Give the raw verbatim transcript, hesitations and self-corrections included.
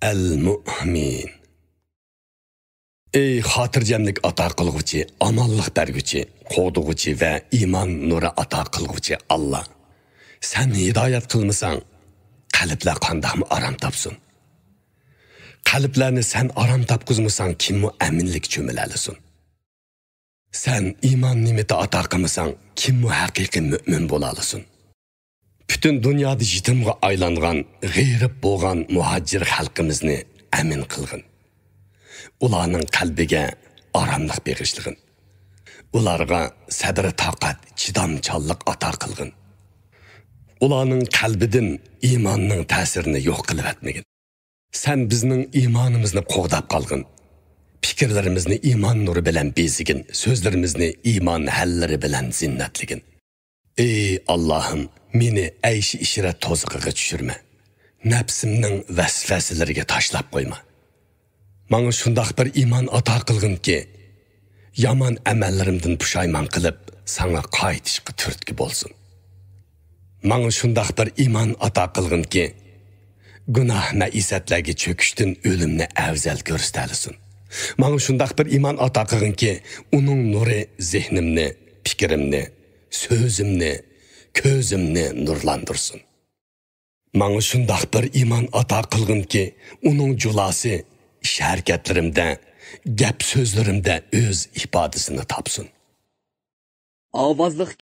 ئەل مۇئمىن. ئەي خاتىرجەملىك ئاتا قىلغۇچى، ئامانلىق بەرگۈچى، قوغدىغۇچى ۋە ئىمان نۇرى ئاتا قىلغۇچى ئاللا! سەن ھىدايەت قىلمىساڭ، قەلبلەر قانداقمۇ ئارام تاپسۇن؟ قەلبلەرنى سەن ئارام تاپقۇزمىساڭ، كىممۇ ئەمىنلىككە چۆمۈلەلىسۇن؟ سەن ئىمان نېمىتى ئاتا قىلمىساڭ، كىممۇ ھەقىقىي مۆمىن بولالىسۇن؟ پۈتۈن دۇنيادا يېتىمغا ئايلانغان، غېرىب بولغان مۇھاجىر خەلقىمىزنى ئەمىن قىلغىن. ئۇلارنىڭ قەلبىگە ئاراملىق بېغىشلىغىن. ئۇلارغا سەبرى تاقەت، چىدامچانلىق ئاتا قىلغىن. ئۇلارنىڭ قەلبىدىن ئىماننىڭ تەسىرىنى يوق قىلىۋەتمىگىن. سەن بىزنىڭ ئىمانىمىزنى قوغداپ قالغىن. پىكىرلىرىمىزنى ئىمان نۇرى بىلەن بېزىگىن، سۆزلىرىمىزنى ئىمان ھەللىرى بىلەن زىننەتلىگىن. ئەي ئاللاھىم، مېنى ئەيشى ئىشرەت توزىقىغا چۈشۈرمە. نەپسىمنىڭ ۋەسۋەسىلىرىگە تاشلاپ قويما. ماڭا شۇنداق بىر ئىمان ئاتا قىلغىنكى، يامان ئەمەللىرىمدىن پۇشايمان قىلىپ، ساڭا قايتىشقا تۈرتكە بولسۇن. ماڭا شۇنداق بىر ئىمان ئاتا قىلغىنكى، گۇناھ مەئىسەتلەرگە چۆكۈشتىن ئۆلۈمنى ئەۋزەل كۆرسىتەلىسۇن. ماڭا شۇنداق بىر ئىمان ئاتا قىلغىنكى، ئۇنىڭ نۇرى زېھنىمنى، پىكرىمنى، سۆزۈمنى، كۆزۈمنى نۇرلاندۇرسۇن. ماڭا شۇنداق بىر ئىمان ئاتا قىلغىنكى، ئۇنىڭ جۇلاسى ئىش-ھەرىكەتلىرىمدە، گەپ-سۆزلىرىمدە ئۆز ئىپادىسىنى تاپسۇن. ئاۋازلىق